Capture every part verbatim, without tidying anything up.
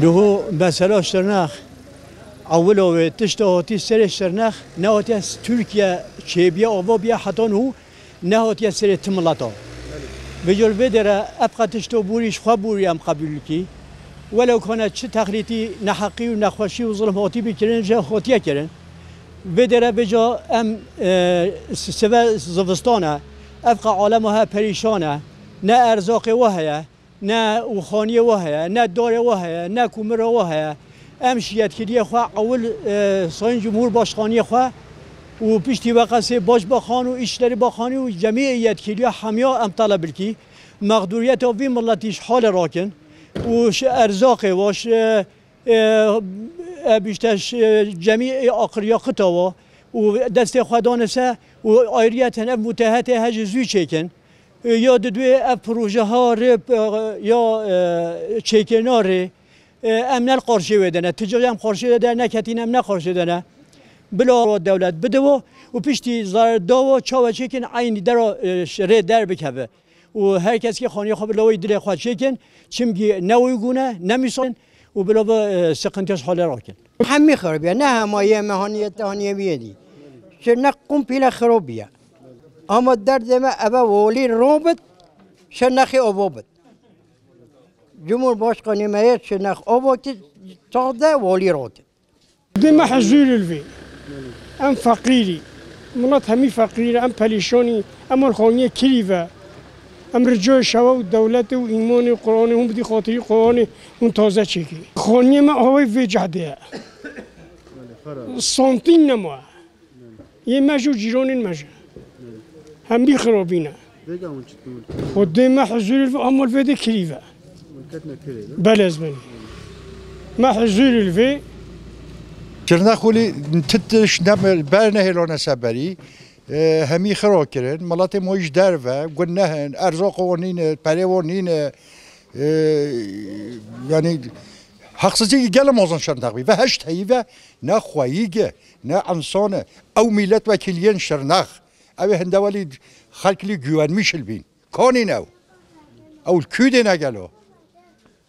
Niho mesela Şirnex, ewila wê tişta hatî serê Şirnex, nehatiye Tirkiye çêbiye, ava biye heta niho nehatiye serê ti mileta. Vêca li vê derê ev qe tişta borî ji xwe borî em qebûl dikî. Welew kane çi texlîtî, neheqî û nexweşî û zilm hatî bikirin, ji hatiye kirin. Vê derê vêca em, e, s-, sive zivistan e. Ev qe alema he perîşan e. Ne erzaqê we heye, ne û xaniyê we heye, ne darê we heye, ne kumira we heye. Em ji yetkiliyê xwe ewil, e, Sayın Cumhurbaşkaniyê xwe û piştî ve qesê Başbakan û İçişleri Bakanı û cemî yetkiliya hemiya em teleb dikî mexdûriyeta vî miletî ji halê rakin û ji erzaqê ve, ji, e, e, e, bîşte ji cemî aqiliyaqita ve û destê xwe dane se û ayriyeten ev mutehetê he ji zû çêkin. E, ya didwê ev projeha rê, e, ya, e, çêkirina rê, e, em ne li qarşê wê de ne. Ti carî em qarşê de neketîn, em ne qarşê de ne. Bila dewlet bidiwo û piştî zar dawo çawa çêkin eynî dera, e, ş-, rê derbikeve. Û her kes ki xaniyê xwe bila wê dilê xwe çêkin, çimkî ne uygun e, ne müsait û bila bi, e, sıkıntıya ji halê rakin. Hemî xirab e, ne hema yê me haniye te haniye biyê dî. Şirnex komple xirab e. Ama derdê me eve walî robit, Şirnexê ava bit. Cumhurbaşkanı me yê Şirnex ava ki sade walî rotin. Dê me hezûr li vê. Em feqîrî. Milet hemî feqîr e, em pelîşonî, em alxaniyê kirî ve. Em ricoyê şewe û dewletê û îmanê û Qur'anê hûn bidî xatirî Qur'anê hûn taze çêkî. Xaniyê me awayî vê cehdê ye. Santîn nema. Yê me ji û cîranên me ji. Hembî xirabî ne. Vêga hûn çi dikin? Xwedê me huzûrê li vir, ama li vê de kirî ve. Hûn ketine kirê ve? Belê ez benî. Me huzûrê li vê. Kirina xulî ti tişt ne ber nehêlane seberî. E, hemî xira kirin. Miletê moyî ji derve, gun nehin, erzaqo nîne, perê wo nîne. E, yanî, haqsizî gele mozin şerdex bî. Ve heşt heyî ve ne xweyî ge. Ne insan e. Ew mîletvekîliyên Şirnex. Ew ê hindewelî xelk lî güvenmiş il bîn. Kanîn ew? Ew li kû dê ne gelo?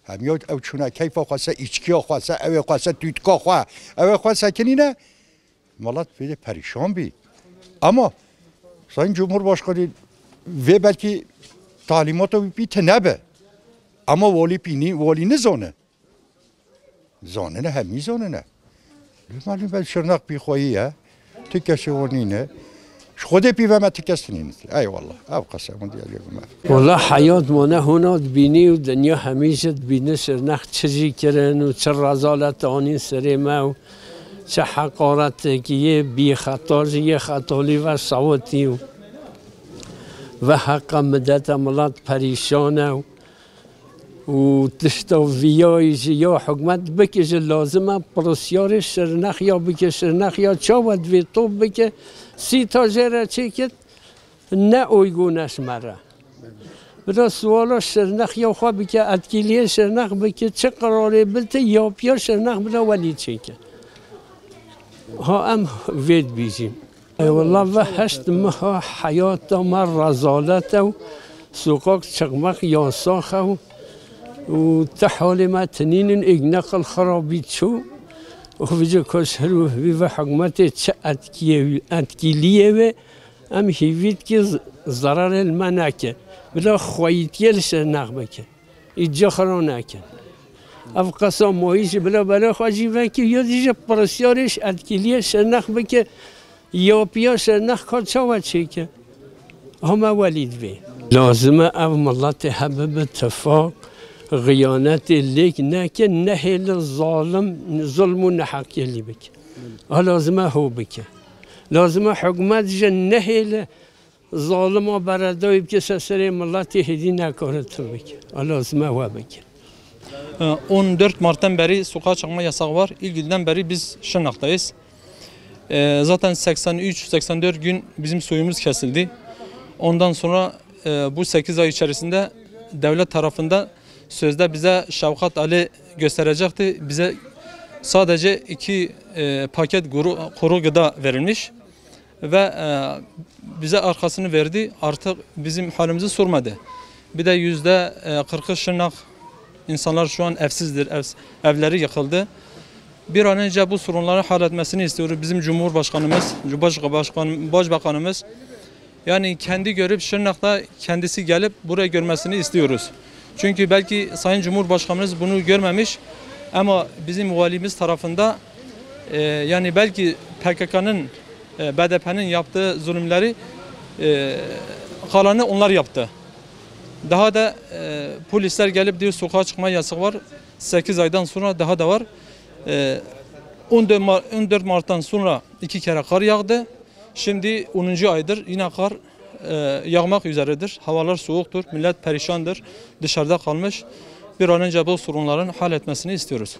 Hem yo ew çûne keyfa xwe se, îçkiya xwe se, ew ê xwe se, tûtka xwe, ew ê xwe sekinîne. Milet vê de perîşan bî. Ama Sayın Cumhurbaşkanı vê belkî talîmata wî pî tune be. Ama walî pî nî, walî nizane. Zanine, hemî zanine. Lê malum ben Şirnex bî xweyî ye. Ti kesê wan nîne. Ji Xwedê pîve me ti kes nîne. Eyvallah. Ev qese min diye lê me. Wala heyat mane hûna dibînî û dinya hemî jî dibîne Şirnex çi jî kirin û çi rezalet anîn serê me û çi heqaretekî yê bî xeta jî yê xetalî ve sawetî û ve heqa mideta milet perîşan e û Û tişta viyayî jî ya hikûmet bike jî lazim e, pirsyarê Şirnex ya bike, Şirnex ya çawa divê top bike, sîta jê re çêkit, ne uygun e ji me re. Bila suala Şirnex ya xwe bike, etkîliyê Şirnex bike, çi qirarê bite, yapiya Şirnex bila welî çêke. Ha em vê dibîjîn. Ey wallah ve heşt meha heyata me rezalet e û soqaq çiqmaq yasax e û, û ti halê me tinînin êk neqil xirabî çû û vêca kaş her û vî ve hikûmetê çi etkiyê wî, etkîliyê wê em hîvî dikî z-, zerarê li me neke. Bila xweyîtiyê li Şirnex bike. Îca xira neke. Ev qesa mayî jî bila belê xwe jî vekî, ya dî jî pirsiyarê ji etkîliyê Şirnex bike, yapiya Şirnex ka çawa çêke. Hema welî divê. Lazim e ev miletê hebe bi tifaq, xiyanetê lêk neke, nehêle zalim, zulm û neheqiyê lî bike. A lazim e ho bike. Lazim e hikûmet jî nehêle zalima beredayî bike, ser serê miletê hêdî nekare tu bike. A lazim e we bike. E, on dört Mart'tan beri sokağa çıkma yasağı var. İlk günden beri biz Şırnak'tayız. E, zaten seksen üç seksen dört gün bizim suyumuz kesildi. Ondan sonra, e, bu sekiz ay içerisinde devlet tarafından sözde bize Şevkat Ali gösterecekti. Bize sadece iki, e, paket kuru, kuru gıda verilmiş ve, e, bize arkasını verdi. Artık bizim halimizi sormadı. Bir de yüzde kırkı Şırnak insanlar şu an evsizdir, ev, evleri yıkıldı. Bir an önce bu sorunları halletmesini istiyoruz. Bizim Cumhurbaşkanımız, Başbakan, Başbakanımız yani kendi görüp Şırnak'ta kendisi gelip burayı görmesini istiyoruz. Çünkü belki Sayın Cumhurbaşkanımız bunu görmemiş ama bizim valimiz tarafında, e, yani belki P K K'nın, e, B D P'nin yaptığı zulümleri, e, kalanı onlar yaptı. Daha da, e, polisler gelip diyor sokağa çıkma yasağı var. Sekiz aydan sonra daha da var. E, on dört Mar-, on dört Mart'tan sonra iki kere kar yağdı. Şimdi onuncu aydır yine kar, e, yağmak üzeredir. Havalar soğuktur, millet perişandır, dışarıda kalmış. Bir an önce bu sorunların halletmesini istiyoruz.